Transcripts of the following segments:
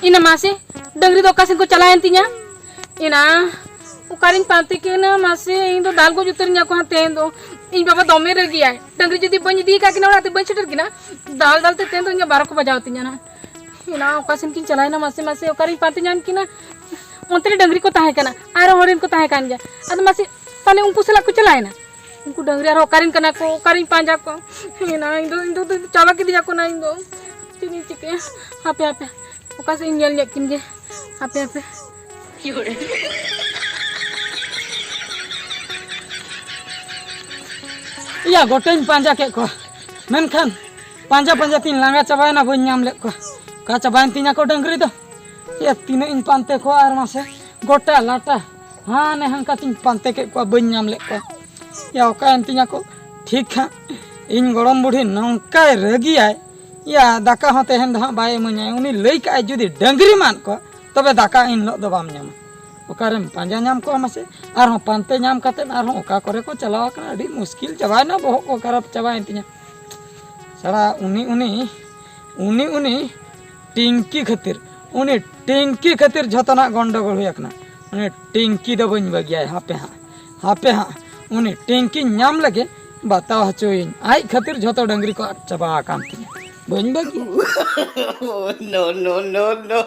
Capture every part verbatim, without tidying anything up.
ᱤᱱᱟᱹ ᱢᱟᱥᱮ, ᱰᱟᱹᱝᱨᱤ ᱫᱚ ᱚᱠᱟ ᱥᱮᱱ ᱠᱚ ᱪᱟᱞᱟᱣᱮᱱ ᱛᱤᱧᱟ? ᱤᱱᱟ ᱚᱠᱟᱨᱤᱧ ᱯᱟᱱᱛᱮ ᱠᱤᱱᱟ ᱢᱟᱥᱮ? ᱤᱧ ᱫᱚ ᱫᱟᱞ ᱜᱚᱡ ᱩᱛᱟᱹᱨᱤᱧᱟ ᱠᱚ ᱦᱟᱸᱜ ᱛᱮᱦᱮᱧ ᱫᱚ᱾ ᱤᱧ ᱵᱟᱵᱟ ᱫᱚᱢᱮ ᱨᱟᱹᱜᱤᱭᱟᱭ, ᱰᱟᱹᱝᱨᱤ ᱡᱩᱫᱤ ᱵᱟᱹᱧ ᱤᱫᱤ ᱟᱠᱟᱫ ᱠᱤᱱᱟ ᱚᱲᱟᱜ ᱛᱮ, ᱵᱟᱹᱧ ᱥᱮᱴᱮᱨ ᱠᱤᱱᱟ, ᱫᱟᱞ ᱫᱟᱞ ᱛᱮ ᱛᱮᱦᱮᱧ ᱫᱚ ᱤᱧᱟᱹᱜ ᱵᱟᱨᱚ ᱠᱚ ᱵᱟᱡᱟᱣ ᱛᱤᱧᱟ ᱱᱟᱦᱟᱜ᱾ ᱤᱱᱟ ᱚᱠᱟ ᱥᱮᱱ ᱠᱤᱱ ᱪᱟᱞᱟᱣᱮᱱᱟ ᱢᱟᱥᱮ, ᱢᱟᱥᱮ ᱚᱠᱟᱨᱤᱧ ᱯᱟᱱᱛᱮ ᱧᱟᱢ ᱠᱤᱱᱟ? ᱚᱱᱛᱮ ᱨᱮ ᱰᱟᱹᱝᱨᱤ ᱠᱚ ᱛᱟᱦᱮᱸ ᱠᱟᱱᱟ, ᱟᱨᱦᱚᱸ ᱦᱚᱲ ᱨᱮᱱ ᱠᱚ ᱛᱟᱦᱮᱸ ᱠᱟᱱ ᱜᱮᱭᱟ᱾ ᱟᱫᱚ ᱢᱟᱥᱮ ᱛᱟᱦᱞᱮ ᱩᱱᱠᱩ ᱥᱟᱞᱟᱜ ᱠᱚ ᱪᱟᱞᱟᱣᱮᱱᱟ᱾ ᱩᱱᱠᱩ ᱰᱟᱹᱝᱨᱤ ᱟᱨᱦᱚᱸ ᱚᱠᱟᱨᱮᱱ ᱠᱟᱱᱟ ᱠᱚ, ᱚᱠᱟᱨᱤᱧ ᱯᱟᱸᱡᱟ ᱠᱚᱣᱟ? ᱦᱮᱸ, ᱤᱧ ᱫᱚ, ᱤᱧ ᱫᱚ, ᱫᱚ ᱪᱟᱵᱟ ᱠᱤᱫᱤᱧᱟ ᱠᱚ ᱱᱟ, ᱤᱧ ᱫᱚ᱾ ᱪᱮᱫ ᱤᱧ ᱪᱤᱠᱟᱹᱭᱟ? ᱦᱟᱯᱮ, ᱦᱟᱯᱮ, ᱚᱠᱟ ᱥᱮᱫ ᱤᱧ ᱧᱮᱞ ᱧᱚᱜ ᱠᱤᱱ ᱜᱮ᱾ ᱦᱟᱯᱮ, ᱦᱟᱯᱮ᱾ ᱤᱭᱟ, ᱜᱚᱴᱟᱧ ᱯᱟᱸᱡᱟ ᱠᱮᱫ ᱠᱚᱣᱟ, ᱢᱮᱱᱠᱷᱟᱱ ᱯᱟᱸᱡᱟ ᱯᱟᱸᱡᱟ ᱛᱤᱧ ᱞᱟᱸᱜᱟ ᱪᱟᱵᱟᱭᱮᱱᱟ, ᱵᱟᱹᱧ ᱧᱟᱢ ᱞᱮᱫ ᱠᱚᱣᱟ᱾ ᱚᱠᱟ ᱪᱟᱵᱟᱭᱮᱱ ᱛᱤᱧᱟ ᱠᱚ ᱰᱟᱹᱝᱨᱤ ᱫᱚ? ᱮ, ᱛᱤᱱᱟᱹᱜ ᱤᱧ ᱯᱟᱱᱛᱮ ᱠᱚᱣᱟ ᱟᱨ ᱢᱟᱥᱮ ᱜᱚᱴᱟ ᱞᱟᱴᱟ ᱦᱟᱱᱮ ᱦᱟᱱᱠᱟ ᱛᱤᱧ ᱯᱟᱱᱛᱮ ᱠᱮᱫ ᱠᱚᱣᱟ, ᱵᱟᱹᱧ ᱧᱟᱢ ᱞᱮᱫ ᱠᱚᱣᱟ᱾ ᱭᱟ, ᱚᱠᱟᱭᱮᱱ ᱛᱤᱧᱟ ᱠᱚ? ᱴᱷᱤᱠ ᱦᱟᱸᱜ ᱤᱧ ᱜᱚᱲᱚᱢ ᱵᱩᱰᱷᱤ ᱱᱚᱝᱠᱟᱭ ᱨᱟᱹᱜᱤᱭᱟᱭ, ᱭᱟ, ᱫᱟᱠᱟ ᱦᱚᱸ ᱛᱮᱦᱮᱧ ᱫᱚ ᱦᱟᱸᱜ ᱵᱟᱭ ᱤᱢᱟᱹᱧᱟᱭ᱾ ᱩᱱᱤ ᱞᱟᱹᱭ ᱠᱟᱜᱼᱟᱭ, ᱡᱩᱫᱤ ᱰᱟᱹᱝᱨᱤᱢ ᱟᱫ ᱠᱚᱣᱟ, ᱛᱚᱵᱮ ᱫᱟᱠᱟ ᱮᱱ ᱦᱤᱞᱳᱜ ᱫᱚ ᱵᱟᱢ ᱧᱟᱢᱟ᱾ ᱚᱠᱟᱨᱮᱢ ᱯᱟᱸᱡᱟ ᱧᱟᱢ ᱠᱚᱣᱟ ᱢᱟᱥᱮ? ᱟᱨᱦᱚᱸ ᱯᱟᱱᱛᱮ ᱧᱟᱢ ᱠᱟᱛᱮᱫ ᱟᱨᱦᱚᱸ ᱚᱠᱟ ᱠᱚᱨᱮ ᱠᱚ ᱪᱟᱞᱟᱣ ᱟᱠᱟᱱᱟ? ᱟᱹᱰᱤ ᱢᱩᱥᱠᱤᱞ ᱪᱟᱵᱟᱭᱮᱱᱟ, ᱵᱚᱦᱚᱜ ᱠᱚ ᱠᱷᱟᱨᱟᱯ ᱪᱟᱵᱟᱭᱮᱱ ᱛᱤᱧᱟ᱾ ᱥᱟᱲᱟ ᱩᱱᱤ, ᱩᱱᱤ, ᱩᱱᱤ, ᱩᱱᱤ ᱴᱤᱝᱠᱤ ᱠᱷᱟᱹᱛᱤᱨ, ᱩᱱᱤ ᱴᱤᱝᱠᱤ ᱠᱷᱟᱹᱛᱤᱨ ᱡᱷᱚᱛᱚᱱᱟᱜ ᱜᱚᱱᱰᱚᱜᱳᱞ ᱦᱩᱭ ᱟᱠᱟᱱᱟ᱾ ᱩᱱᱤ ᱴᱤᱝᱠᱤ ᱫᱚ ᱵᱟᱹᱧ ᱵᱟᱹᱜᱤᱭᱟᱭ, ᱦᱟᱯᱮ ᱦᱟᱸᱜ, ᱦᱟᱯᱮ ᱦᱟᱸᱜ, ᱩᱱᱤ ᱴᱤᱝᱠᱤ ᱧᱟᱢ ᱞᱮᱜᱮ ᱵᱟᱛᱟᱣ ᱦᱚᱪᱚᱭᱟᱹᱧ᱾ ᱟᱡ ᱠᱷᱟᱹᱛᱤᱨ ᱡᱷᱚᱛᱚ ᱰᱟᱹᱝᱨᱤ ᱠᱚ ᱟᱫ ᱪᱟᱵᱟ ᱟᱠᱟᱱ ᱛᱤᱧᱟ, ᱵᱟᱹᱧ ᱵᱟᱹᱜᱤᱭᱟ᱾ No, no, no, no.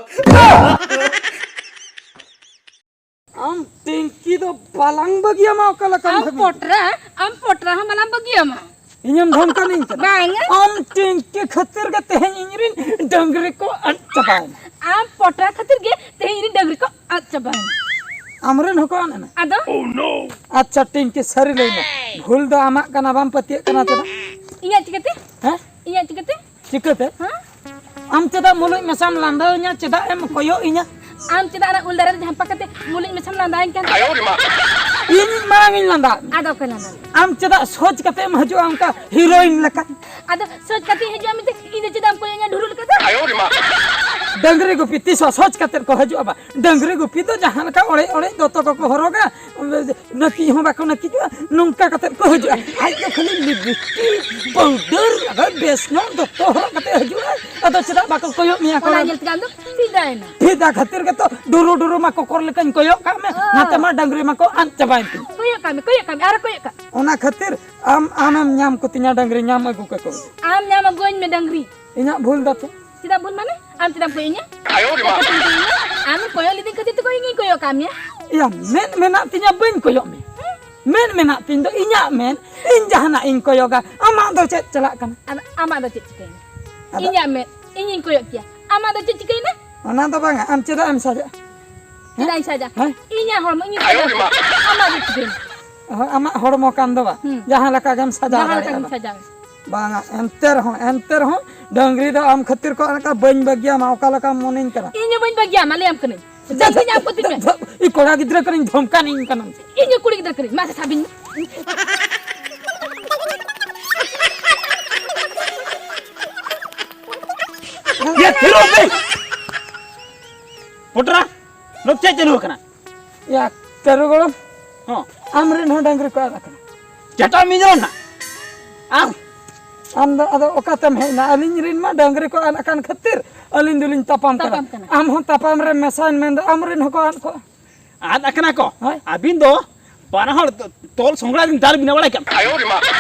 ᱟᱢ ᱴᱤᱝᱠᱤ ᱫᱚ ᱵᱟᱞᱟᱝ ᱵᱟᱹᱜᱤᱭᱟᱢᱟ, ᱚᱠᱟ ᱞᱮᱠᱟᱢ ᱟᱢ ᱵᱷᱟᱹᱵᱤᱭᱮᱫᱟ? ᱯᱚᱴᱨᱟ, ᱟᱢ ᱯᱚᱴᱨᱟ ᱦᱚᱸ ᱵᱟᱞᱟᱝ ᱵᱟᱹᱜᱤᱭᱟᱢᱟ᱾ ᱤᱧᱮᱢ ᱫᱷᱚᱢᱠᱟᱣᱤᱧ ᱠᱟᱱᱟ? ᱵᱟᱝᱟ᱾ ᱟᱢ ᱴᱤᱝᱠᱤ ᱠᱷᱟᱹᱛᱤᱨ ᱜᱮ ᱛᱮᱦᱮᱧ ᱤᱧᱨᱮᱱ ᱰᱟᱹᱝᱨᱤ ᱠᱚ ᱟᱫ ᱪᱟᱵᱟᱭᱮᱱᱟ᱾ ᱟᱢ ᱯᱚᱴᱨᱟ ᱠᱷᱟᱹᱛᱤᱨ ᱜᱮ ᱛᱮᱦᱮᱧ ᱤᱧᱨᱮᱱ ᱰᱟᱹᱝᱨᱤ ᱠᱚ ᱟᱫ ᱪᱟᱵᱟᱭᱮᱱᱟ᱾ ᱟᱢᱨᱮᱱ ᱦᱚᱸᱠᱚ ᱟᱫ ᱮᱱᱟ? ᱟᱫᱚ? ᱟᱪᱪᱷᱟ ᱴᱤᱝᱠᱤ, ᱥᱟᱹᱨᱤ ᱞᱟᱹᱭ ᱢᱮ, ᱵᱷᱩᱞ ᱫᱚ ᱟᱢᱟᱜ ᱠᱟᱱᱟ, ᱵᱟᱢ ᱯᱟᱹᱛᱭᱟᱹᱜ ᱠᱟᱱᱟ ᱪᱮᱫᱟᱜ? ᱤᱧᱟᱜ ᱪᱤᱠᱟᱹᱛᱮ? ᱦᱮᱸ? ᱤᱧᱟᱜ ᱪᱤᱠᱟᱹᱛᱮ? ᱪᱤᱠᱟᱹᱛᱮ? ᱦᱮᱸ? ᱟᱢ ᱪᱮᱫᱟᱜ ᱢᱩᱞᱩᱡ ᱢᱮᱥᱟᱢ ᱞᱟᱸᱫᱟᱣᱤᱧᱟ? ᱪᱮᱫᱟᱜ ᱮᱢ ᱠᱚᱭᱚᱜ ᱤᱧᱟ? ᱟᱢ ᱪᱮᱫᱟᱜ ᱚᱱᱟ ᱩᱞ ᱫᱟᱨᱮ ᱨᱮ ᱡᱷᱟᱢᱯᱟ ᱠᱟᱛᱮ ᱢᱩᱞᱩᱡ ᱢᱮᱥᱟᱢ ᱞᱟᱸᱫᱟᱭᱤᱧ ᱠᱟᱱ? ᱤᱧ ᱢᱟᱲᱟᱝ ᱤᱧ ᱞᱟᱸᱫᱟ᱾ ᱟᱫᱚ ᱚᱠᱚᱭ ᱞᱟᱸᱫᱟ? ᱟᱢ ᱪᱮᱫᱟᱜ ᱥᱚᱡᱽ ᱠᱟᱛᱮ ᱮᱢ ᱦᱤᱡᱩᱜᱼᱟ ᱚᱱᱠᱟ ᱦᱤᱨᱳᱭᱤᱱ ᱞᱮᱠᱟ? ᱟᱫᱚ ᱥᱚᱡᱽ ᱠᱟᱛᱮ ᱦᱤᱡᱩᱜᱼᱟ ᱢᱮᱱᱛᱮ ᱤᱧ ᱫᱚ ᱪᱮᱫᱟᱜ ᱮᱢ ᱠᱚᱭᱚᱜ ᱤᱧᱟ ᱰᱷᱩᱨᱩ ᱞᱮᱠᱟ ᱫᱚ? ᱰᱟᱹᱝᱨᱤ ᱜᱩᱯᱤ ᱛᱤᱥ ᱦᱚᱸ ᱥᱚᱡᱽ ᱠᱟᱛᱮᱫ ᱠᱚ ᱦᱤᱡᱩᱜᱼᱟ ᱵᱟ᱾ ᱰᱟᱹᱝᱨᱤ ᱜᱩᱯᱤ ᱫᱚ ᱡᱟᱦᱟᱸ ᱞᱮᱠᱟ ᱚᱲᱮᱡ ᱚᱲᱮᱡ ᱫᱚᱛᱚ ᱠᱚᱠᱚ ᱦᱚᱨᱚᱜᱟ, ᱱᱟᱹᱠᱤᱡ ᱦᱚᱸ ᱵᱟᱠᱚ ᱱᱟᱹᱠᱤᱡᱚᱜᱼᱟ, ᱱᱚᱝᱠᱟ ᱠᱟᱛᱮᱫ ᱠᱚ ᱦᱤᱡᱩᱜᱼᱟ᱾ ᱟᱡ ᱫᱚ ᱠᱷᱟᱹᱞᱤ ᱞᱤᱯᱤᱥᱴᱤᱠ, ᱯᱟᱣᱰᱟᱨ ᱞᱟᱜᱟᱣ ᱵᱮᱥ ᱧᱚᱜ ᱫᱚᱛᱚ ᱦᱚᱨᱚᱜ ᱠᱟᱛᱮᱫ ᱦᱤᱡᱩᱜᱼᱟ᱾ ᱟᱫᱚ ᱪᱮᱫᱟᱜ ᱵᱟᱠᱚ ᱠᱚᱭᱚᱜ ᱢᱮᱭᱟ ᱠᱚ? ᱚᱱᱟ ᱧᱮᱞ ᱛᱮᱜᱮ ᱟᱢ ᱫᱚ ᱯᱷᱤᱫᱟᱭᱮᱱᱟ᱾ ᱯᱷᱤᱫᱟ ᱠᱷᱟᱹᱛᱤᱨ ᱜᱮᱛᱚ ᱰᱩᱨᱩ ᱰᱩᱨᱩ ᱢᱟ ᱠᱚᱠᱚᱨ ᱞᱮᱠᱟᱧ ᱠᱚᱭᱚᱜ ᱠᱟᱜ ᱢᱮ, ᱚ᱾ ᱱᱟᱛᱮ ᱢᱟ ᱰᱟᱹᱝᱨᱤ ᱢᱟᱠᱚ ᱟᱫ ᱪᱟᱵᱟᱭᱮᱱ ᱛᱤᱧ᱾ ᱠᱚᱭᱚᱜ ᱠᱟᱜ ᱢᱮ, ᱠᱚᱭᱚᱜ ᱠᱟᱜ ᱢᱮ, ᱟᱨᱚ ᱠᱚᱭᱚᱜ ᱠᱟᱜ᱾ ᱚᱱᱟ ᱠᱷᱟᱹᱛᱤᱨ ᱟᱢ, ᱟᱢᱮᱢ ᱧᱟᱢ ᱠᱚᱛᱤᱧᱟ ᱰᱟᱹᱝᱨᱤ, ᱧᱟᱢ ᱟᱹᱜᱩ ᱠᱟᱠᱚ᱾ ᱟᱢ ᱧᱟᱢ ᱟᱹᱜᱩᱣᱟᱹᱧ ᱢᱮ ᱰᱟᱹᱝᱨᱤ᱾ ᱤᱧᱟᱹᱜ ᱵᱷᱩᱞ ᱫᱚ ᱪᱮᱫ? ᱪᱮᱫᱟᱜ ᱵᱷᱩᱞ ᱢᱟᱱᱮ? ᱟᱢ ᱪᱮᱫᱟᱜ ᱮᱢ ᱠᱚᱭᱚᱜ ᱤᱧᱟ? ᱟᱢ ᱠᱚᱭᱚᱜ ᱞᱤᱫᱤᱧ ᱠᱷᱟᱹᱛᱤᱨ ᱛᱮ ᱤᱧᱤᱧ ᱠᱚᱭᱚᱜ ᱠᱟᱜ ᱢᱮᱭᱟ᱾ ᱭᱟ, ᱢᱮᱫ ᱢᱮᱱᱟᱜ ᱛᱤᱧᱟ, ᱵᱟᱹᱧ ᱠᱚᱭᱚᱜ ᱢᱮ᱾ ᱢᱮᱫ ᱢᱮᱱᱟᱜ ᱛᱤᱧ ᱫᱚ ᱤᱧᱟᱹᱜ ᱢᱮᱫ, ᱤᱧ ᱡᱟᱦᱟᱱᱟᱜ ᱤᱧ ᱠᱚᱭᱚᱜᱟ, ᱟᱢᱟᱜ ᱫᱚ ᱪᱮᱫ ᱪᱟᱞᱟᱜ ᱠᱟᱱᱟ? ᱟᱫᱚ ᱟᱢᱟᱜ ᱫᱚ ᱪᱮᱫ ᱪᱤᱠᱟᱹᱭᱮᱱᱟ? ᱟᱫᱚ ᱤᱧᱟᱜ ᱢᱮᱫ, ᱤᱧᱤᱧ ᱠᱚᱭᱚᱜ ᱠᱮᱭᱟ, ᱟᱢᱟᱜ ᱫᱚ ᱪᱮᱫ ᱪᱤᱠᱟᱹᱭᱮᱱᱟ? ᱚᱱᱟ ᱫᱚ ᱵᱟᱝᱟ, ᱟᱢ ᱪᱮᱫᱟᱜ ᱮᱢ ᱥᱟᱡᱟᱜᱼᱟ? ᱪᱮᱫᱟᱜ ᱤᱧ ᱥᱟᱡᱟ? ᱦᱮᱸ? ᱤᱧᱟᱜ ᱦᱚᱲᱢᱚ ᱤᱧᱤᱧ ᱥᱟᱡᱟᱣ ᱠᱮᱭᱟ, ᱟᱢᱟᱜ ᱫᱚ ᱪᱤᱠᱟᱹᱭᱮᱱᱟ? ᱦᱳᱭ, ᱟᱢᱟᱜ ᱦᱚᱲᱢᱚ ᱠᱟᱱ ᱫᱚ ᱵᱟᱝ, ᱦᱩᱸ᱾ ᱡᱟᱦᱟᱸ ᱞᱮᱠᱟ ᱜᱮᱢ ᱥᱟᱡᱟᱣ ᱡᱟᱦᱟᱸ ᱞᱮᱠᱟ ᱫᱟᱲᱮᱭᱟᱜᱼᱟ ᱜᱮᱢ ᱵᱟᱝ? ᱥᱟᱡᱟᱣ᱾ ᱵᱟᱝᱟ, ᱮᱱᱛᱮ ᱨᱮᱦᱚᱸ, ᱮᱱᱛᱮ ᱨᱮᱦᱚᱸ ᱰᱟᱹᱝᱨᱤ ᱫᱚ ᱟᱢ ᱠᱷᱟᱹᱛᱤᱨ ᱠᱚ ᱚᱱᱠᱟ ᱵᱟᱹᱧ ᱵᱟᱹᱜᱤᱭᱟᱢᱟ, ᱚᱠᱟ ᱞᱮᱠᱟᱢ ᱢᱚᱱᱮᱧ ᱠᱟᱱᱟ? ᱤᱧ ᱦᱚᱸ ᱵᱟᱹᱧ ᱵᱟᱹᱜᱤᱭᱟᱢᱟ, ᱞᱟᱹᱭᱟᱢ ᱠᱟᱹᱱᱟᱹᱧ᱾ ᱤᱧ ᱠᱩᱲᱤ ᱜᱤᱫᱽᱨᱟᱹ ᱠᱟᱹᱱᱟᱹᱧ, ᱫᱷᱚᱢᱠᱟᱱᱤᱧ ᱠᱟᱱᱟᱢ᱾ ᱤᱧ ᱦᱚᱸ ᱠᱩᱲᱤ ᱜᱤᱫᱽᱨᱟᱹ ᱠᱟᱹᱱᱟᱹᱧ, ᱢᱟᱥᱮ ᱥᱟᱵᱤᱧ ᱢᱮ᱾ ᱭᱟ, ᱛᱷᱤᱨᱚᱜ ᱢᱮ᱾ ᱯᱚᱴᱨᱟ, ᱱᱚᱛᱮ ᱪᱮᱫ ᱪᱟᱹᱞᱩ ᱟᱠᱟᱱᱟ? ᱭᱟ, ᱠᱟᱹᱨᱩ ᱜᱚᱲᱚᱢ, ᱦᱚᱸ᱾ ᱟᱢ ᱨᱮᱱ ᱦᱚᱸ ᱰᱟᱹᱝᱨᱤ ᱠᱚ ᱟᱫ ᱟᱠᱟᱱᱟ᱾ ᱪᱮᱴᱟ ᱢᱤᱧᱚᱱ ᱱᱟ᱾ ᱟᱢ᱾ ᱟᱢ ᱫᱚ ᱟᱫᱚ ᱚᱠᱟ ᱛᱮᱢ ᱦᱮᱡ ᱮᱱᱟ? ᱟᱹᱞᱤᱧ ᱨᱮᱱ ᱢᱟ ᱰᱟᱹᱝᱨᱤ ᱠᱚ ᱟᱫ ᱟᱠᱟᱱ ᱠᱷᱟᱹᱛᱤᱨ ᱟᱹᱞᱤᱧ ᱫᱚᱞᱤᱧ ᱛᱟᱯᱟᱢ ᱠᱟᱱᱟ᱾ ᱛᱟᱯᱟᱢ ᱠᱟᱱᱟ᱾ ᱟᱢ ᱦᱚᱸ ᱛᱟᱯᱟᱢ ᱨᱮ ᱢᱮᱥᱟᱭᱮᱱ ᱢᱮᱱᱫᱚ ᱟᱢ ᱨᱮᱱ ᱦᱚᱸᱠᱚ ᱟᱫ ᱠᱚᱣᱟ᱾ ᱟᱫ ᱟᱠᱟᱱᱟ ᱠᱚ? ᱦᱳᱭ᱾ ᱟᱹᱵᱤᱱ ᱫᱚ ᱵᱟᱱᱟ ᱦᱚᱲ ᱛᱚ-, ᱛᱚᱞ ᱥᱚᱝᱜᱲᱟ ᱨᱮᱱ ᱫᱟᱞ ᱵᱤᱱ ᱵᱟᱲᱟᱭ ᱠᱟᱱ᱾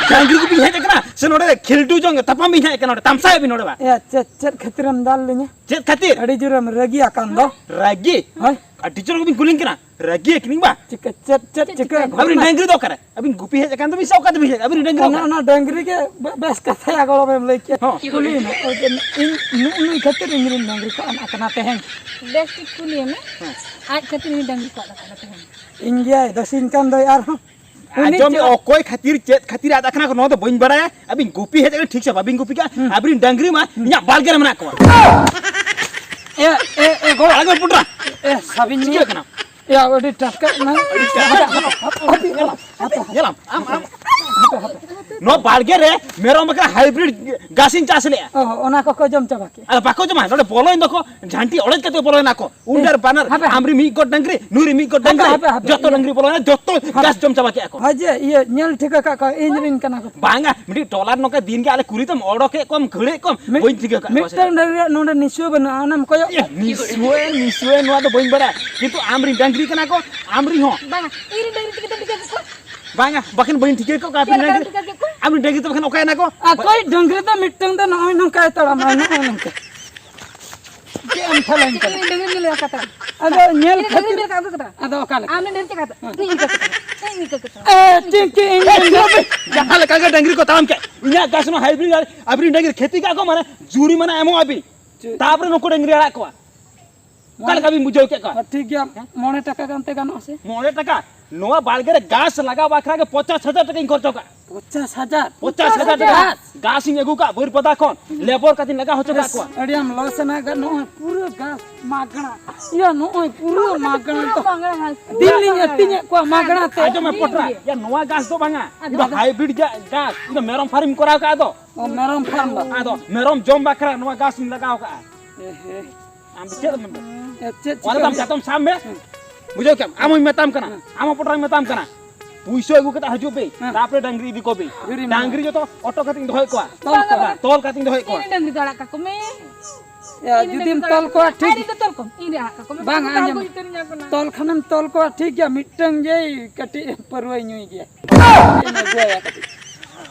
ᱰᱟᱹᱝᱨᱤ ᱜᱩᱯᱤ ᱦᱮᱡ ᱟᱠᱟᱱᱟ ᱥᱮ ᱱᱚᱰᱮ ᱠᱷᱮᱞᱰᱩ ᱡᱚᱝ ᱛᱟᱯᱟᱢ ᱵᱤᱱ ᱦᱮᱡ ᱟᱠᱟᱱᱟ? ᱱᱚᱰᱮ ᱛᱟᱢᱥᱟᱭᱮᱫ ᱵᱤᱱ ᱱᱚᱰᱮ ᱵᱟ? ᱮ, ᱪᱮᱫ, ᱪᱮᱫ ᱠᱷᱟᱹᱛᱤᱨᱮᱢ ᱫᱟᱞ ᱞᱤᱧᱟ? ᱪᱮᱫ ᱠᱷᱟᱹᱛᱤᱨ? ᱟᱹᱰᱤ ᱡᱳᱨᱮᱢ ᱨᱟᱹᱜᱤ ᱟᱠᱟᱱ ᱫᱚ᱾ ᱨᱟᱹᱜᱤ? ᱦᱳᱭ᱾ ᱟᱹᱰᱤ ᱡᱳᱨ ᱜᱮᱵᱤᱱ ᱠᱩᱞᱤᱧ ᱠᱟᱱᱟ᱾ ᱨᱟᱹᱜᱤ ᱠᱤᱱᱤᱧ ᱵᱟ? ᱪᱤᱠᱟᱹ, ᱪᱮᱫ, ᱪᱮᱫ ᱪᱤᱠᱟᱹ ᱪᱤᱠᱟᱹ? ᱜᱷᱚᱴᱚᱱᱟ? ᱟᱹᱵᱤᱱ ᱰᱟᱹᱝᱨᱤ ᱫᱚ ᱚᱠᱟᱨᱮ? ᱟᱹᱵᱤᱱ ᱜᱩᱯᱤ ᱦᱮᱡ ᱟᱠᱟᱱ ᱫᱚᱵᱤᱱ ᱥᱮ ᱚᱠᱟ ᱛᱮᱵᱤᱱ ᱦᱮᱡ? ᱟᱹᱵᱤᱱ ᱰᱟᱹᱝᱨᱤ ᱚᱱᱟ, ᱚᱠᱟᱨᱮ? ᱚᱱᱟ ᱰᱟᱹᱝᱨᱤ ᱜᱮ ᱵᱮ-, ᱵᱮᱥ ᱠᱟᱛᱷᱟ ᱜᱚᱲᱚᱢ ᱮᱢ ᱞᱟᱹᱭ ᱠᱮᱫ᱾ ᱦᱚᱸ᱾ ᱠᱩᱞᱤᱭᱮᱱᱟ᱾ ᱚᱱᱟ ᱤᱧ, ᱱᱩᱜᱼᱩ ᱱᱩᱭ ᱠᱷᱟᱹᱛᱤᱨ ᱤᱧ ᱨᱮᱱ ᱰᱟᱹᱝᱨᱤ ᱠᱚ ᱟᱫ ᱟᱠᱟᱱᱟ ᱛᱮᱦᱮᱧ᱾ ᱵᱮᱥ ᱴᱷᱤᱠ ᱠᱩᱞᱤᱭᱮᱢᱮ᱾ ᱦᱮᱸ᱾ ᱟᱡ ᱠᱷᱟᱹᱛᱤᱨ ᱤᱧ ᱰᱟᱹᱝᱨᱤ ᱠᱚ ᱟᱫ ᱟᱠᱟᱱᱟ ᱛᱮᱦᱮᱧ᱾ ᱤᱧ ᱜᱮᱭᱟᱭ ᱫᱳᱥᱤᱧ ᱠᱟᱱ ᱫᱚᱭ ᱟᱨᱦᱚᱸ᱾ ᱩᱱᱤ ᱟᱸᱡᱚᱢ ᱢᱮ, ᱪᱮᱫ? ᱚᱠᱚᱭ ᱠᱷᱟᱹᱛᱤᱨ, ᱪᱮᱫ ᱠᱷᱟᱹᱛᱤᱨ ᱟᱫ ᱟᱠᱟᱱᱟ ᱠᱚ, ᱱᱚᱣᱟ ᱫᱚ ᱵᱟᱹᱧ ᱵᱟᱲᱟᱭᱟ᱾ ᱟᱹᱵᱤᱱ ᱜᱩᱯᱤ ᱦᱮᱡ ᱟᱠᱟᱱᱟ ᱴᱷᱤᱠ ᱥᱮ ᱵᱟᱹᱵᱤᱱ ᱜᱩᱯᱤ ᱠᱟᱜᱼᱟ? ᱦᱩᱸ᱾ ᱟᱹᱵᱤᱱ ᱰᱟᱹᱝᱨᱤ ᱢᱟ ᱦᱩᱸ᱾ ᱤᱧᱟᱜ ᱵᱟᱲᱜᱮ ᱨᱮ ᱢᱮᱱᱟᱜ ᱠᱚᱣᱟ᱾ ᱮ, ᱮ, ᱮ, ᱜᱚᱲᱚ᱾ ᱟᱲᱟᱜ ᱢᱮ ᱯᱩᱴᱨᱟ᱾ ᱮ, ᱥᱟᱵᱤᱱ ᱪᱤᱠᱟᱹᱜ ᱠᱟᱱᱟ? ᱮᱭᱟ, ᱟᱹᱰᱤ ᱴᱟᱴᱠᱟ ᱠᱟᱱᱟ᱾ ᱟᱹᱰᱤ ᱴᱟᱴᱠᱟ᱾ ᱧᱮᱞᱟᱢ, ᱟᱢ, ᱟᱢ᱾ ᱱᱚᱣᱟ ᱵᱟᱲᱜᱮ ᱨᱮ ᱢᱮᱨᱚᱢ ᱵᱟᱠᱷᱨᱟ ᱦᱟᱭᱵᱨᱤᱰ ᱜᱷᱟᱥ ᱤᱧ ᱪᱟᱥ ᱞᱮᱜᱼᱟ᱾ ᱚ, ᱚᱱᱟ ᱠᱚᱠᱚ ᱡᱚᱢ ᱪᱟᱵᱟ ᱠᱮᱜᱼᱟ᱾ ᱟᱨ ᱵᱟᱠᱚ ᱡᱚᱢᱟ, ᱱᱚᱰᱮ ᱵᱚᱞᱚᱭᱮᱱ ᱫᱚᱠᱚ, ᱡᱷᱟᱱᱴᱤ ᱚᱲᱮᱡ ᱠᱟᱛᱮ ᱵᱚᱞᱚᱭᱮᱱᱟ ᱠᱚ᱾ ᱩᱱ ᱰᱷᱮᱨ ᱵᱟᱱᱟᱨ, ᱦᱟᱯᱮ, ᱦᱟᱯᱮ᱾ ᱟᱢᱨᱤ ᱢᱤᱫ ᱜᱚᱴ ᱰᱟᱝᱨᱤ, ᱱᱩᱭᱨᱤ ᱢᱤᱫ ᱜᱚᱴ ᱦᱟᱯᱮ, ᱰᱟᱝᱨᱤ, ᱦᱟᱯᱮ, ᱦᱟᱯᱮ, ᱡᱚᱛᱚ ᱤᱭᱟᱹ᱾ ᱰᱟᱝᱨᱤ ᱵᱚᱞᱚᱭᱮᱱᱟ, ᱡᱚᱛᱚ ᱦᱟᱯᱮ᱾ ᱜᱷᱟᱥ ᱡᱚᱢ ᱪᱟᱵᱟ ᱠᱮᱜᱼᱟ ᱠᱚ᱾ ᱦᱳᱭ ᱡᱮ, ᱤᱭᱟᱹ, ᱧᱮᱞ ᱴᱷᱤᱠ ᱟᱠᱟᱫ ᱠᱚᱣᱟ, ᱤᱧ ᱨᱤᱱ ᱠᱟᱱᱟ ᱠᱚ᱾ ᱵᱟᱝᱟ, ᱢᱤᱫᱴᱤᱡ ᱴᱚᱞᱟ ᱨᱮ ᱱᱚᱝᱠᱟ ᱫᱤᱱ ᱜᱮ ᱟᱞᱮ ᱠᱩᱞᱤ ᱛᱮᱢ ᱚᱰᱚᱠᱮᱫ ᱠᱚᱣᱟᱢ, ᱠᱷᱟᱹᱲᱮᱫ ᱠᱚᱣᱟᱢ, ᱢᱤᱫ-, ᱵᱟᱹᱧ ᱴᱷᱤᱠᱟᱹ ᱟᱠᱟᱫ ᱠᱚᱣᱟ᱾ ᱢᱤᱫᱴᱟᱝ ᱰᱟᱝᱨᱤ ᱨᱮᱭᱟᱜ ᱱᱚᱰᱮ ᱱᱤᱥᱩᱣᱟᱹ ᱵᱟᱹᱱᱩᱜᱼᱟ, ᱚᱱᱟᱢ ᱠᱚᱭᱚᱜ᱾ ᱮ, ᱱᱤᱥᱩᱣᱟᱹ, ᱱᱤᱥᱩᱣᱟᱹ, ᱱᱚᱣᱟ ᱫᱚ ᱵᱟᱹᱧ ᱵᱟᱲᱟᱭᱟ, ᱠᱤᱱᱛᱩ ᱟᱢᱨᱤᱱ ᱰᱟᱝᱨᱤ ᱠᱟᱱᱟ ᱠᱚ, ᱟᱢᱨᱤᱱ ᱦᱚᱸ᱾ ᱵᱟᱝᱟ, ᱤᱧᱨᱤᱱ ᱰᱟᱝᱨᱤ ᱪᱤᱠᱟᱹᱛᱮᱢ ᱴᱷᱤᱠᱟᱹ ᱠᱮᱫ ᱠᱚᱣᱟ? ᱵᱟᱝᱟ, ᱵᱟᱠᱷᱟᱱ ᱵᱟᱹᱧ ᱴᱷᱤᱠᱟᱹ ᱠᱮᱫ ᱠᱚᱣᱟ ᱪᱮᱫ ᱟᱢᱨᱤᱱ ᱞᱮᱠᱟᱢ ᱰᱟᱝᱨᱤ᱾ ᱴᱷᱤᱠᱟᱹ ᱠᱮᱫ ᱠᱚᱣᱟ? ᱟᱢᱨᱤᱱ ᱰᱟᱝᱨᱤ ᱫᱚ ᱵᱟᱠᱷᱟᱱ ᱚᱠᱟᱭᱮᱱᱟ ᱠᱚ? ᱚᱠᱚᱭ ᱰᱟᱝᱨᱤ ᱫᱚ ᱢᱤᱫᱴᱟᱝ ᱫᱚ ᱱᱚᱜᱼᱚᱭ ᱱᱚᱝᱠᱟᱭ ᱛᱟᱲᱟᱢᱟ, ᱱᱚᱜᱼᱚᱭ ᱱᱚᱝᱠᱟ᱾ ᱪᱮᱫ ᱮᱢ ᱯᱷᱟᱞᱟᱧ ᱠᱟᱱᱟ? ᱤᱧ ᱰᱟᱝᱨᱤ ᱧᱮᱞ ᱠᱟᱛᱮ᱾ ᱟᱫᱚ ᱧᱮᱞ ᱤᱧ ᱰᱟᱝᱨᱤ ᱠᱷᱟᱹᱛᱤᱨ᱾ ᱧᱮᱞ ᱠᱟᱛᱮ ᱟᱫᱚ ᱚᱠᱟ ᱞᱮᱠᱟ? ᱟᱢ ᱰᱟᱝᱨᱤ ᱪᱮᱫ ᱠᱟᱛᱮ? ᱦᱮᱸ᱾ ᱱᱤᱝᱠᱟᱹ ᱠᱟᱛᱮ᱾ ᱱᱤᱝᱠᱟᱹ ᱠᱟᱛᱮ᱾ ᱮ, ᱴᱤᱝᱠᱤ, ᱤᱧ ᱰᱟᱝᱨᱤ᱾ ᱡᱟᱦᱟᱸ ᱞᱮᱠᱟ ᱜᱮ ᱰᱟᱝᱨᱤ ᱠᱚ ᱛᱟᱲᱟᱢ ᱠᱮᱫ, ᱤᱧᱟᱹᱜ ᱜᱷᱟᱥ ᱱᱚᱣᱟ ᱦᱟᱭᱵᱨᱤᱰ ᱟᱨ ᱟᱵᱨᱤᱱ ᱰᱟᱝᱨᱤ ᱠᱷᱮᱛᱤ ᱠᱟᱜ ᱠᱚ, ᱢᱟᱱᱮ ᱡᱩᱨᱤᱢᱟᱱᱟ ᱮᱢᱚᱜ ᱟᱵᱤᱱ᱾ ᱪᱮᱫ? ᱛᱟᱯᱚᱨᱮ ᱱᱩᱠᱩ ᱰᱟᱝᱨᱤ ᱟᱲᱟᱜ ᱠᱚᱣᱟ᱾ ᱚᱠᱟ ᱞᱮᱠᱟ ᱵᱤᱱ ᱵᱩᱡᱷᱟᱹᱣ ᱠᱮᱫ ᱠᱚᱣᱟ? ᱦᱮᱸ, ᱴᱷᱤᱠ ᱜᱮᱭᱟ, ᱦᱮᱸ? ᱢᱚᱬᱮ ᱴᱟᱠᱟ ᱜᱟᱱ ᱛᱮ ᱜᱟᱱᱚᱜᱼᱟ ᱥᱮ? ᱢᱚᱬᱮ ᱴᱟᱠᱟ? ᱱᱚᱣᱟ ᱵᱟᱲᱜᱮ ᱨᱮ ᱜᱷᱟᱥ ᱞᱟᱜᱟᱣ ᱵᱟᱠᱷᱨᱟ ᱜᱮ ᱯᱚᱧᱪᱟᱥ ᱦᱟᱡᱟᱨ ᱴᱟᱠᱟᱧ ᱠᱷᱚᱨᱪᱚ ᱠᱟᱜᱼᱟ᱾ ᱯᱚᱧᱪᱟᱥ ᱦᱟᱡᱟᱨ? ᱯᱚᱧᱪᱟᱥ ᱦᱟᱡᱟᱨ ᱴᱟᱠᱟ᱾ ᱜᱷᱟᱥ? ᱜᱷᱟᱥ ᱤᱧ ᱟᱹᱜᱩ ᱠᱟᱜᱼᱟ ᱵᱟᱹᱨᱤᱯᱟᱫᱟ ᱠᱷᱚᱱ, ᱞᱮᱵᱚᱨ ᱠᱟᱛᱮᱧ ᱞᱟᱜᱟᱣ ᱦᱚᱪᱚ ᱠᱟᱜ ᱠᱚᱣᱟ᱾ ᱟᱹᱰᱤ ᱟᱢ ᱞᱚᱥ ᱮᱱᱟ, ᱱᱚᱜᱼᱚᱭ ᱯᱩᱨᱟᱹ ᱜᱷᱟᱥ ᱢᱟᱜᱽᱱᱟ᱾ ᱤᱭᱟᱹ, ᱱᱚᱜᱼᱚᱭ ᱯᱩᱨᱟᱹ ᱢᱟᱜᱽᱱᱟ ᱛᱚ᱾ ᱢᱟᱜᱽᱱᱟ ᱜᱷᱟᱥ᱾ ᱫᱤᱱ ᱞᱤᱧ ᱟᱹᱛᱤᱧᱮᱫ ᱠᱚᱣᱟ ᱢᱟᱜᱽᱱᱟ ᱛᱮ᱾ ᱟᱸᱡᱚᱢ ᱢᱮ ᱯᱚᱴᱨᱟ, ᱤᱭᱟᱹ, ᱱᱚᱣᱟ ᱜᱷᱟᱥ ᱫᱚ ᱵᱟᱝᱟ᱾ ᱟᱫᱚ, ᱤᱧ ᱫᱚ ᱟᱫᱚ? ᱦᱟᱭᱵᱨᱤᱰ ᱜᱷᱟᱥ, ᱤᱧ ᱫᱚ ᱢᱮᱨᱚᱢ ᱯᱷᱟᱨᱢ ᱤᱧ ᱠᱚᱨᱟᱣ ᱠᱟᱜᱼᱟ ᱫᱚ᱾ ᱚ, ᱢᱮᱨᱚᱢ ᱯᱷᱟᱨᱢ ᱫᱚ᱾ ᱟᱫᱚ ᱢᱮᱨᱚᱢ ᱡᱚᱢ ᱵᱟᱠᱷᱨᱟ ᱱᱚᱣᱟ ᱜᱷᱟᱥ ᱤᱧ ᱞᱟᱜᱟᱣ ᱠᱟᱜᱼᱟ᱾ ᱮ ᱦᱮ᱾ ᱟᱢ ᱫᱚ ᱪᱮᱫ ᱮᱢ ᱢᱮᱱᱫᱟ? ᱮ, ᱪᱮᱫ ᱚᱱᱟ ᱪᱤᱠᱟᱹ ᱫᱚ ᱟᱢ ᱦᱩᱭᱩᱜᱼᱟ? ᱪᱟᱛᱚᱢ ᱥᱟᱵ ᱢᱮ᱾ ᱦᱮᱸ᱾ ᱵᱩᱡᱷᱟᱹᱣ ᱠᱮᱫᱟᱢ? ᱟᱢ ᱦᱚᱸᱧ ᱢᱮᱛᱟᱢ ᱠᱟᱱᱟ, ᱦᱮᱸ᱾ ᱟᱢ ᱦᱚᱸ ᱯᱚᱴᱨᱟᱧ ᱢᱮᱛᱟᱢ ᱠᱟᱱᱟ, ᱯᱩᱭᱥᱟᱹ ᱟᱹᱜᱩ ᱠᱟᱛᱮ ᱦᱤᱡᱩᱜ ᱯᱮ, ᱦᱮᱸ᱾ ᱛᱟᱨᱯᱚᱨᱮ ᱰᱟᱝᱨᱤ ᱤᱫᱤ ᱠᱚᱵᱤᱱ᱾ ᱡᱩᱨᱤ ᱢᱮᱱᱟᱜᱼᱟ᱾ ᱰᱟᱝᱨᱤ ᱡᱚᱛᱚ ᱚᱴᱚ ᱠᱟᱛᱮᱧ ᱫᱚᱦᱚᱭᱮᱫ ᱠᱚᱣᱟ᱾ ᱛᱚᱞ ᱠᱚᱣᱟ᱾ ᱛᱚᱞ ᱠᱟᱛᱮᱧ ᱫᱚᱦᱚᱭᱮᱫ ᱠᱚᱣᱟ᱾ ᱤᱧ ᱰᱟᱝᱨᱤ ᱫᱚ ᱟᱲᱟᱜ ᱠᱟᱠᱚ ᱢᱮ᱾ ᱭᱟ, ᱤᱧ ᱡᱩᱫᱤᱢ ᱰᱟᱝᱨᱤ ᱛᱚᱞ ᱠᱚᱣᱟ, ᱴᱷᱤᱠ᱾ ᱟᱨ ᱤᱧ ᱫᱚ ᱛᱚᱞ ᱠᱚᱢ, ᱤᱧ ᱨᱮ ᱟᱲᱟᱜ ᱠᱟᱠᱚ ᱢᱮ᱾ ᱵᱟᱝ, ᱵᱟᱠᱷᱟᱱ ᱟᱸᱡᱚᱢ ᱵᱟᱹᱧ ᱩᱛᱟᱹᱨ ᱧᱟ ᱠᱟᱱᱟ᱾ ᱛᱚᱞ ᱠᱷᱟᱱᱮᱢ ᱛᱚᱞ ᱠᱚᱣᱟ, ᱴᱷᱤᱠ ᱜᱮᱭᱟ, ᱢᱤᱫᱴᱟᱝ ᱡᱮᱭ ᱠᱟᱹᱴᱤᱡ ᱯᱟᱹᱨᱣᱟᱹᱭ ᱧᱩᱭ ᱜᱮᱭᱟ᱾ ᱤᱧ ᱟᱹᱜᱩᱣᱟᱭᱟ ᱠᱟᱹᱴᱤᱡ᱾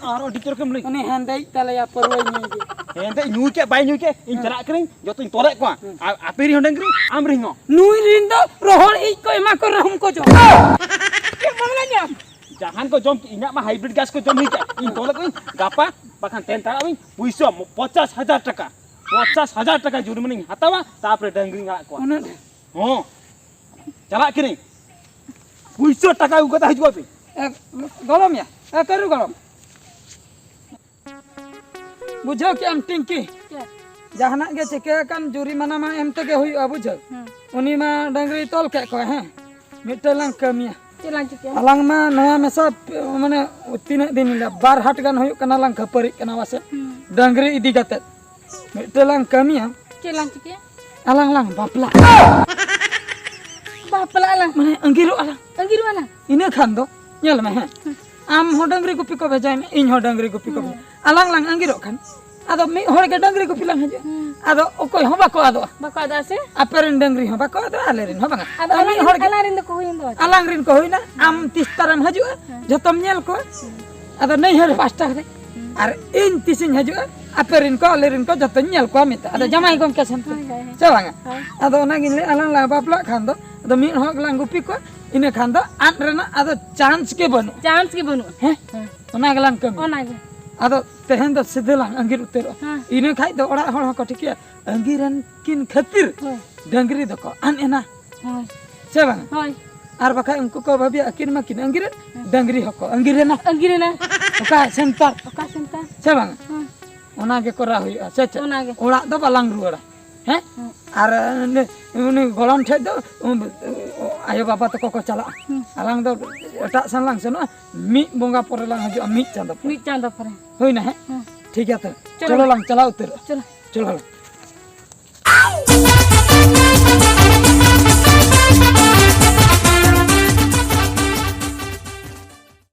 ᱟᱨ ᱟᱹᱰᱤ ᱪᱚᱨᱚᱠᱮᱢ ᱞᱟᱹᱭ᱾ ᱩᱱᱤ ᱦᱮᱸᱫᱮᱭᱤᱡ ᱛᱟᱞᱮᱭᱟ, ᱯᱟᱹᱨᱣᱟᱹᱭ ᱧᱩᱭ ᱜᱮᱭᱟ᱾ ᱦᱮᱸᱫᱮ ᱧᱩᱭ ᱠᱮᱫ ᱵᱟᱭ ᱧᱩᱭ ᱠᱮᱫ, ᱤᱧ ᱦᱮᱸ᱾ ᱪᱟᱞᱟᱜ ᱠᱟᱹᱱᱟᱹᱧ, ᱡᱚᱛᱚᱧ ᱛᱚᱞᱮᱫ ᱠᱚᱣᱟ᱾ ᱦᱮᱸ᱾ ᱟᱨ ᱟᱯᱮ ᱨᱮᱱ ᱦᱚᱸ ᱰᱟᱹᱝᱨᱤ, ᱟᱢ ᱨᱮᱱ ᱦᱚᱸ᱾ ᱱᱩᱭ ᱨᱮᱱ ᱫᱚ ᱨᱚᱦᱚᱲ ᱤᱡ ᱠᱚ ᱮᱢᱟ ᱠᱚ ᱨᱮᱦᱚᱸ ᱠᱚ ᱡᱚᱢ᱾ ᱪᱮᱫ ᱵᱟᱝᱞᱟ ᱧᱟᱢ? ᱡᱟᱦᱟᱱ ᱠᱚ ᱡᱚᱢ ᱠᱮᱫ, ᱤᱧᱟᱹᱜ ᱢᱟ ᱦᱟᱭᱵᱨᱤᱰ ᱜᱷᱟᱥ ᱠᱚ ᱡᱚᱢ ᱦᱩᱭ ᱠᱮᱫ᱾ ᱤᱧ ᱛᱚᱞᱮᱫ ᱠᱚᱣᱟᱧ, ᱜᱟᱯᱟ ᱵᱟᱠᱷᱟᱱ ᱛᱮᱱ ᱛᱟᱲᱟᱜ ᱟᱹᱧ, ᱯᱩᱭᱥᱟᱹ ᱯᱚᱧᱪᱟᱥ ᱦᱟᱡᱟᱨ ᱴᱟᱠᱟ, ᱯᱚᱧᱪᱟᱥ ᱦᱟᱡᱟᱨ ᱴᱟᱠᱟ ᱡᱩᱨᱤᱢᱟᱱᱟᱧ ᱦᱟᱛᱟᱣᱟ, ᱛᱟᱨᱯᱚᱨᱮ ᱰᱟᱹᱝᱨᱤᱧ ᱟᱲᱟᱜ ᱠᱚᱣᱟ᱾ ᱩᱱᱟᱹᱜ ᱰᱷᱮᱨ? ᱦᱚᱸ, ᱪᱟᱞᱟᱜ ᱠᱟᱹᱱᱟᱹᱧ᱾ ᱯᱩᱭᱥᱟᱹ ᱴᱟᱠᱟ ᱟᱹᱜᱩ ᱠᱟᱛᱮ ᱦᱤᱡᱩᱜ ᱟᱯᱮ᱾ ᱮ, ᱜᱚᱲᱚᱢ ᱭᱟ, ᱮ, ᱠᱟᱹᱨᱩ ᱜᱚᱲᱚᱢ᱾ ᱵᱩᱡᱷᱟᱹᱣ ᱠᱮᱜ ᱟᱢ ᱴᱤᱝᱠᱤ? ᱪᱮᱫ? ᱡᱟᱦᱟᱱᱟᱜ ᱜᱮ ᱪᱤᱠᱟᱹ ᱟᱠᱟᱱ, ᱡᱩᱨᱤᱢᱟᱱᱟ ᱢᱟ ᱮᱢ ᱛᱮᱜᱮ ᱦᱩᱭᱩᱜᱼᱟ, ᱵᱩᱡᱷᱟᱹᱣ? ᱦᱮᱸ᱾ ᱩᱱᱤ ᱢᱟ ᱰᱟᱹᱝᱨᱤᱭ ᱛᱚᱞ ᱠᱮᱫ ᱠᱚᱣᱟ, ᱦᱮᱸ? ᱢᱤᱫᱴᱟᱝ ᱞᱟᱝ ᱠᱟᱹᱢᱤᱭᱟ᱾ ᱪᱮᱫ ᱞᱟᱝ ᱪᱤᱠᱟᱹᱭᱟ? ᱟᱞᱟᱝ ᱢᱟ ᱱᱚᱣᱟ ᱢᱮᱥᱟ ᱯᱮ-, ᱢᱟᱱᱮ ᱛᱤᱱᱟᱹᱜ ᱫᱤᱱ ᱞᱮ, ᱵᱟᱨ ᱦᱟᱴ ᱜᱟᱱ ᱦᱩᱭᱩᱜ ᱠᱟᱱᱟ ᱞᱟᱝ ᱠᱷᱟᱹᱯᱟᱹᱨᱤᱜ ᱠᱟᱱᱟ ᱵᱟᱥᱮ? ᱦᱩᱸ᱾ ᱰᱟᱹᱝᱨᱤ ᱤᱫᱤ ᱠᱟᱛᱮ ᱢᱤᱫᱴᱮᱡ ᱞᱟᱝ ᱠᱟᱹᱢᱤᱭᱟ᱾ ᱪᱮᱫ ᱞᱟᱝ ᱪᱤᱠᱟᱹᱭᱟ? ᱟᱞᱟᱝ ᱞᱟᱝ ᱵᱟᱯᱞᱟᱜ᱾ ᱵᱟᱯᱞᱟᱜ ᱟᱞᱟᱝ? ᱢᱟᱱᱮ ᱟᱺᱜᱤᱨᱚᱜ ᱟᱞᱟᱝ᱾ ᱟᱺᱜᱤᱨᱚᱜ ᱟᱞᱟᱝ? ᱤᱱᱟᱹ ᱠᱷᱟᱱ ᱫᱚ ᱧᱮᱞ ᱢᱮ, ᱦᱮᱸ, ᱦᱩᱸ᱾ ᱟᱢ ᱦᱚᱸ ᱰᱟᱹᱝᱨᱤ ᱜᱩᱯᱤ ᱠᱚ ᱵᱷᱮᱡᱟᱭ ᱢᱮ, ᱤᱧ ᱦᱚᱸ ᱰᱟᱹᱝᱨᱤ ᱜᱩᱯᱤ ᱠᱚ ᱦᱩᱸ᱾ ᱵᱷᱮᱡᱟᱭ᱾ ᱟᱞᱟᱝ ᱞᱟᱝ ᱟᱺᱜᱤᱨᱚᱜ ᱠᱷᱟᱱ, ᱟᱫᱚ ᱢᱤᱫ ᱦᱚᱲ ᱜᱮ ᱰᱟᱹᱝᱨᱤ ᱜᱩᱯᱤ ᱞᱟᱝ ᱦᱤᱡᱩᱜᱼᱟ᱾ ᱦᱩᱸ᱾ ᱟᱫᱚ ᱚᱠᱚᱭ ᱦᱚᱸ ᱵᱟᱠᱚ ᱟᱫᱚᱜᱼᱟ᱾ ᱵᱟᱠᱚ ᱟᱫᱚᱜᱼᱟ ᱥᱮ? ᱟᱯᱮ ᱨᱮᱱ ᱰᱟᱹᱝᱨᱤ ᱦᱚᱸ ᱵᱟᱠᱚ ᱟᱫᱚᱜᱼᱟ, ᱟᱞᱮ ᱨᱮᱱ ᱟᱫᱚ ᱦᱚᱸ ᱵᱟᱠᱚ ᱟᱞᱟᱝ ᱟᱫᱚᱜᱼᱟ᱾ ᱨᱮᱱ ᱫᱚᱠᱚ ᱦᱩᱭᱮᱱ ᱫᱚ᱾ ᱟᱞᱟᱝ ᱨᱮᱱ ᱠᱚ ᱦᱩᱭᱱᱟ, ᱟᱢ ᱛᱤᱥ ᱛᱟᱨᱮᱢ ᱦᱤᱡᱩᱜᱼᱟ, ᱦᱮᱸ᱾ ᱡᱷᱚᱛᱚᱢ ᱧᱮᱞ ᱠᱚᱣᱟ᱾ ᱦᱮᱸ᱾ ᱟᱫᱚ ᱱᱟᱹᱭᱦᱟᱹᱨ ᱯᱟᱥᱴᱟ ᱨᱮ᱾ ᱦᱮᱸ᱾ ᱟᱨ ᱤᱧ ᱛᱤᱥᱤᱧ ᱦᱤᱡᱩᱜᱼᱟ, ᱟᱯᱮ ᱨᱮᱱ ᱠᱚ, ᱟᱞᱮ ᱨᱮᱱ ᱠᱚ, ᱡᱷᱚᱛᱚᱧ ᱧᱮᱞ ᱠᱚᱣᱟ ᱢᱤᱫ ᱫᱷᱟᱣ᱾ ᱟᱫᱚ ᱡᱟᱢᱟᱭ ᱜᱚᱢᱠᱮ ᱥᱮᱱ ᱛᱮ᱾ ᱦᱳᱭ, ᱦᱳᱭ, ᱦᱳᱭ᱾ ᱥᱮ ᱵᱟᱝᱟ? ᱦᱳᱭ᱾ ᱟᱫᱚ ᱚᱱᱟᱜᱤᱧ ᱞᱟᱹᱭᱟ, ᱟᱞᱟᱝ ᱞᱟᱝ ᱵᱟᱯᱞᱟᱜ ᱠᱷᱟᱱ ᱫᱚ, ᱟᱫᱚ ᱢᱤᱫ ᱦᱚᱲ ᱜᱮᱞᱟᱝ ᱜᱩᱯᱤ ᱠᱚᱣᱟ, ᱤᱱᱟᱹ ᱠᱷᱟᱱ ᱫᱚ ᱟᱫ ᱨᱮᱱᱟᱜ ᱟᱫᱚ ᱪᱟᱱᱥ ᱜᱮ ᱵᱟᱹᱱᱩᱜᱼᱟ᱾ ᱪᱟᱱᱥ ᱜᱮ ᱵᱟᱹᱱᱩᱜᱼᱟ᱾ ᱦᱮᱸ? ᱦᱮᱸ᱾ ᱚᱱᱟ ᱜᱮᱞᱟᱝ ᱠᱟᱹᱢᱤ᱾ ᱚᱱᱟᱜᱮ᱾ ᱟᱫᱚ ᱛᱮᱦᱮᱧ ᱫᱚ ᱥᱤᱫᱷᱟᱹ ᱞᱟᱝ ᱟᱺᱜᱤᱨ ᱩᱛᱟᱹᱨᱚᱜᱼᱟ᱾ ᱦᱮᱸ᱾ ᱤᱱᱟᱹ ᱠᱷᱟᱡ ᱫᱚ ᱚᱲᱟᱜ ᱦᱚᱲ ᱦᱚᱸᱠᱚ ᱴᱷᱤᱠᱟᱹᱭᱟ, ᱟᱺᱜᱤᱨᱮᱱ ᱠᱤᱱ ᱠᱷᱟᱹᱛᱤᱨ ᱦᱳᱭ᱾ ᱰᱟᱹᱝᱨᱤ ᱫᱚᱠᱚ ᱟᱫ ᱮᱱᱟ᱾ ᱦᱳᱭ᱾ ᱥᱮ ᱵᱟᱝ? ᱦᱳᱭ᱾ ᱟᱨ ᱵᱟᱠᱷᱟᱡ ᱩᱱᱠᱩ ᱠᱚ ᱵᱷᱟᱹᱵᱤᱭᱟ, ᱟᱹᱠᱤᱱ ᱢᱟᱠᱤᱱ ᱟᱺᱜᱤᱨᱮᱱ, ᱦᱮᱸ᱾ ᱰᱟᱹᱝᱨᱤ ᱦᱚᱸᱠᱚ ᱟᱺᱜᱤᱨᱮᱱᱟ᱾ ᱟᱺᱜᱤᱨᱮᱱᱟ᱾ ᱚᱠᱟ ᱥᱮᱱᱴᱟᱨ? ᱚᱠᱟ ᱥᱮᱱᱴᱟᱨ? ᱥᱮ ᱵᱟᱝ? ᱦᱮᱸ᱾ ᱚᱱᱟ ᱜᱮ ᱠᱚᱨᱟᱣ ᱦᱩᱭᱩᱜᱼᱟ, ᱥᱮ ᱪᱮᱫ? ᱚᱱᱟᱜᱮ᱾ ᱚᱲᱟᱜ ᱫᱚ ᱵᱟᱞᱟᱝ ᱨᱩᱣᱟᱹᱲᱟ᱾ ᱦᱮᱸ? ᱦᱮᱸ᱾ ᱟᱨ ᱩᱱᱤ, ᱩᱱᱤ ᱜᱚᱲᱚᱢ ᱴᱷᱮᱡ ᱫᱚ, ᱩᱱ, ᱟᱭᱳ ᱵᱟᱵᱟ ᱛᱟᱠᱚ ᱠᱚ ᱪᱟᱞᱟᱜᱼᱟ᱾ ᱦᱮᱸ᱾ ᱟᱞᱟᱝ ᱫᱚ ᱮᱴᱟᱜ ᱥᱮᱱ ᱞᱟᱝ ᱥᱮᱱᱚᱜᱼᱟ, ᱢᱤᱫ ᱵᱚᱸᱜᱟ ᱯᱚᱨᱮ ᱞᱟᱝ ᱦᱤᱡᱩᱜᱼᱟ, ᱢᱤᱫ ᱪᱟᱸᱫᱚ ᱯᱚᱨᱮ᱾ ᱢᱤᱫ ᱪᱟᱸᱫᱚ ᱯᱚᱨᱮ᱾ ᱦᱩᱭᱱᱟ, ᱦᱮᱸ? ᱦᱮᱸ᱾ ᱴᱷᱤᱠ ᱜᱮᱭᱟ ᱛᱚ᱾ ᱪᱚᱞᱚ᱾ ᱪᱚᱞᱚ ᱞᱟᱝ ᱪᱟᱞᱟᱣ ᱩᱛᱟᱹᱨᱚᱜᱼᱟ᱾ ᱪᱚᱞᱚ᱾ ᱪᱚᱞᱚ ᱞᱟᱝ᱾